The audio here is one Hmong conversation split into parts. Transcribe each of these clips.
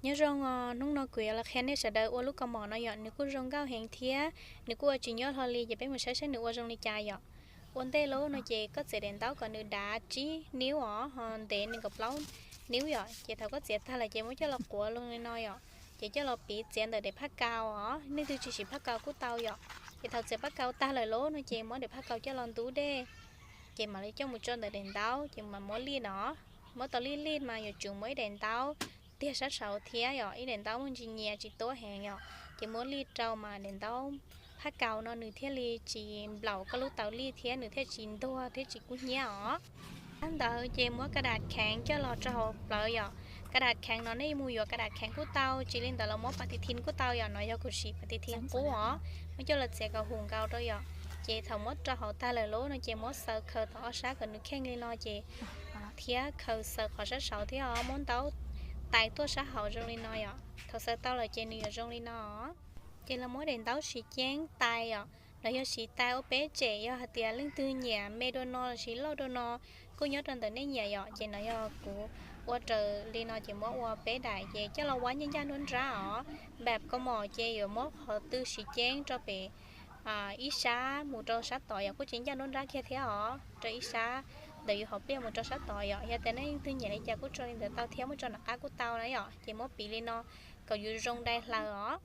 Nyob zoo os, hnub no kuv yuav los qhia nej sawv daws ua lub kaus mom no yom, nws kuj zoo nkauj heev thiab nws kuj ua tsis nyob hlo li, ces peb mus saib saib nws ua zoo li cas yom. Ua ntej lub no ces koj txiav daim ntaub kom nws dav tsib niub os, ho ntev nees nkaum plaub niub yom, ces thaum koj txiav tag lawm ces muab coj los quav zoo li no yom, ces coj los piv txiav ntawm daim phaj kaus os, leej twg tsis siv phaj kaus kuj tau yom. Ces thaum txiav phaj kaus tag lawm lub no ces muab daim phaj kaus coj los ntub dej, ces mam li coj mus tso ntawm daim ntaub, ces mam muab lij no. Muab tau lij lij mas yuav tsum muab ib daim ntaub tiag sab saud thiab yom, ib daim ntaub muaj ntsis nyias tsis tuab heev yom, ces muab lij rau mas daim ntaub phaj kaus no nws thiaj li tsis nplaum koj lub taub lij thiab nws thiaj tsis ntuag thiab tsis kub hnyiab os. Tag ntawd ces muab ka dam kheev coj los rau hauv plawv yom. Ka dam kheev no nej mus yuav ka dam kheev kuj tau, tsis li ntawd los muab pas ti thi kuj tau yom, no yog kuv siv pas ti thi qub os. Muab coj los txiav kom huv nkaus rau yom. Ces thaum muab rau hauv tag lawm lub no ces muab xaws khaws tau ob sab kom nws kheej li no ces thiab khaws xaws qhov sab saud thiab os, muab ntaub tais tuaj sab hauv zoo li no yom. Thaum xaws tau lawm ces nws yuav zoo li no. Ces los muab daim ntaub siv ceeb tais yom, los yog siv tais ua peb tsem, yog hais tias leej twg nyiam me dua no los sis loj dua no kuj nyob rau ntawm nej nyiam yom. Ces no yog kuv ua raws li no ces muab ua peb daim ces coj los ua ncaj ncaj nruab nrab os. Npam kaus mom ces yuav muab qhov twg siv ceeb rau pem ib sab mus rau sab tod yom, kuj tsis ncaj nruab nrab kiag thiab os, rau ib sab ntawm yus hauv pliaj mus rau sab tod yom. Yog tias nej leej twg nyiam li cas kuj tso li ntawd tau thiab, muab tso nram qab kuj tau na yom. Ces muab piv li no kom yus zoo dai hlaws os.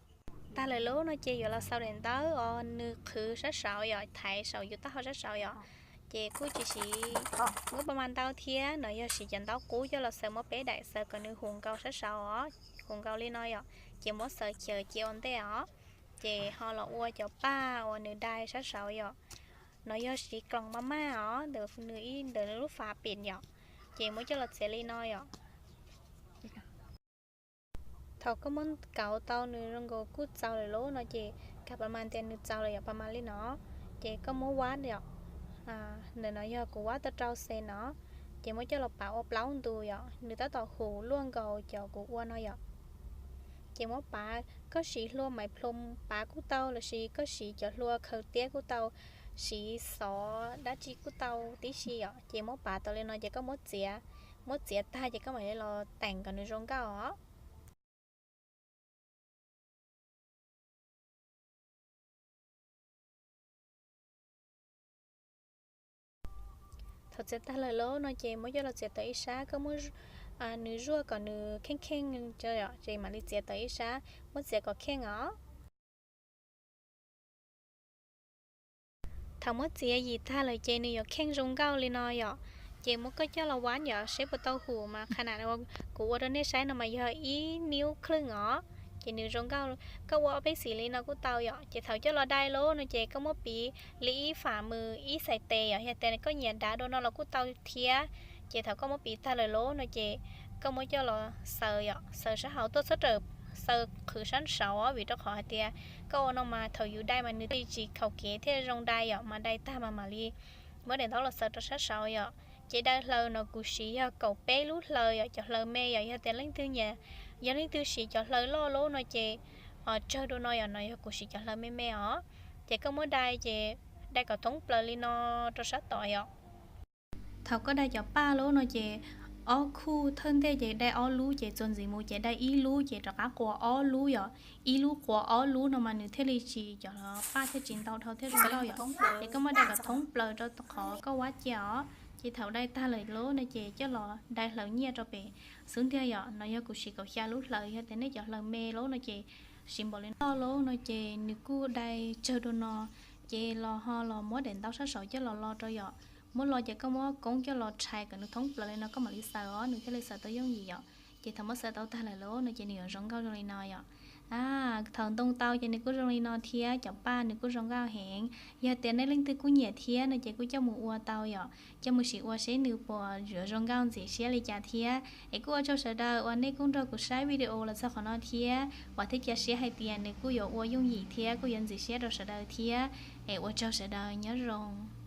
Tag lawm lub no ces yuav los xaws daim ntaub os, nws qhwv sab saud yom, thaiv saum yus taub hau sab saud yom. Ces kuj tsis siv ntaub pas mas ntau thiab, no yog siv cov ntaub qub coj los xaws, muab peb daim xaws kom nws huv nkaus sab saud os, huv nkaus li no yom. Ces muab xaws chaw cia ua ntej os. Ces ho los ua cov paj uas nws dai sab saud yom. No yog siv kloos maj maj os, ntawm nws ib ntawm lub fab pem yom. Ces muab coj los txiav li no yom. Thaum koj muab kauv tau nws zoo nkaus kuj txaus lawm lub no ces, kab pas mas tias nws txaus lawm yom, pas mas li no, ces koj muab vab yom. Ntawm no yog kuv vab tau rau xees no, ces muab coj los pav ua plaub ntu yom, nws tab tom huv luaj nkaus cov kuv ua no yom. Ces muab pav, koj siv hlua maiv plhu pav kuj tau los sis koj siv cov hlua khaws tiab kuj tau, siv xov dab tsi kuj tau tib si yom. Ces muab pav tau li no ces koj muab txiav, muab txiav tag ces koj mam li los teem kom nws zoo nkauj os. Thaum txiav tag lawm lub no ces muab coj los txiav tau ib sab, koj muab nws zuaj kom nws kheej kheej, ces mam li txiav tau ib sab, muab txiav kom kheej os. Thaum muab txiav yim tag lawm ces nws yuav kheej zoo nkauj li no yom. Ces muab koj coj los vab yom, seb puas tau huv mas qha nam kuv ua rau nej saib no mas yog ib niub kheej os. Ces nws zoo nkauj, koj ua ob peb xim li no kuj tau yom. Ces thaum coj los dai lub no ces koj muab piv li ib fam mus ib xais tes yom, yog tias koj nyiam dav dua no los kuj tau thiab. Ces thaum koj muab piv tag lawm lub no ces koj muab coj los xaws yom, xaws sab hauv tuaj txhob rawm xaws qhwv sab saud vim rau qhov hais tias koj ua no mas thaum yus dai mas nws thiaj li tsis khaum kev thiaj zoo dai yom, mas dai tag mas mam li muab daim ntaub los xaws rau sab saud yom. Ces dai hlaws no kuv siv yog kaum peb lub hlaws yom, cov hlaws me yom, yog tias leej twg nyiam, yog leej twg siv cov hlaws loj lub no ces tsawg dua no yom, no yog kuv siv cov hlaws me me os. Ces koj muab dai ces dai kom thoob plaws li no rau sab tod yom. Thaum koj dai cov paj lub no ces ob khub thawj ntej ces dai ob lub, ces txuas ntxiv mus ces dai ib lub, ces rov qab quas ob lub yom. Ib lub quas ob lub no mas nws thiaj li tsis, cov paj thiaj tsis ntau dhau thiab zoo nkauj yom. Ces koj muab dai kom thoob plaws rau qhov koj vab cia os. Ces thaum dai tag lawm lub no ces coj los dai hlaws nyiaj rau pem xub ntiag yom. No yog kuv siv kaum xya lub hlaws, yog tias nej cov hlaws me lub no ces siv npaum li no lub no ces nws kuj dai tsawg dua no. Ces los ho los muab daim ntaub sab saud coj los lo rau yom. Muab lo ces koj muab koob coj los rhais kom nws thoob plaws li no koj mam li xaws os, nws thiaj li xaws tau yooj yim yom. Ces thaum muab xaws tau tag lawm lub no ces nws yuav zoo nkauj zoo li no yom. Thaum ntoo tau ces nws kuj zoo li no thiab, cov paj nws kuj zoo nkauj heev. Yog tias nej leej twg kuj nyiam thiab no ces kuj coj mus ua tau yom, coj mus sim ua seb nws puas yuav zoo nkauj ntxim siab li cas thiab. Es kuj ua tsaug sawv daws uas nej kuj nrog kuv saib video los txog qhov no thiab, vam thiab cia siab hais tias nws kuj yuav ua yooj yim thiab kuj yuav ntxim siab rau sawv daws thiab. Es ua tsaug sawv daws, nyob zoo.